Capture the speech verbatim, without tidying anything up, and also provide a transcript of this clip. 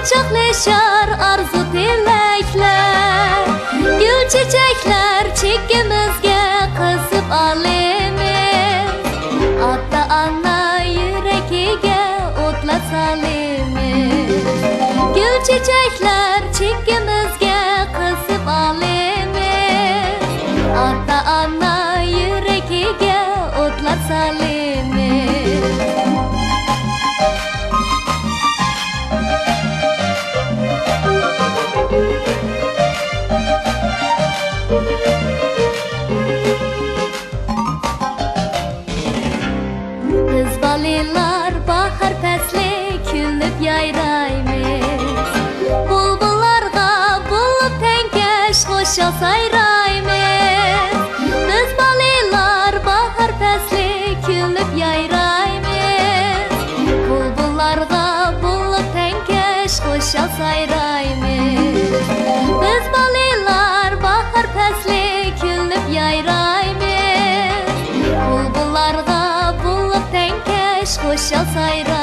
قۇچاقلىشار ئارزۇ تىلەكلەر، گۈل چېچەكلەر چېكىمىزگە قىسىپ ئالىمىز. ئاتا-ئانا يۈرىكىگە ئوتلار سالىمىز، گۈل چېچەكلەر چېكىمىزگە قىسىپ ئالىمىز. ئاتا-ئانا يۈرىكىگە ئوتلار سالىمىز. بىز بالىلار باھار پەسلى كۈلۈپ يايرايمىز. بۇلبۇللارغا بولۇپ تەڭكەش خۇشال سايرايمىز. بىز بالىلار باھار پەسلى كۈلۈپ يايرايمىز. بۇلبۇللارغا بولۇپ تەڭكەش خۇشال سايرايمىز. بىز بالىلار باھار پەسلى كۈلۈپ يايرايمىز. بۇلبۇللارغا بولۇپ تەڭكەش خۇشال سايرايمىز.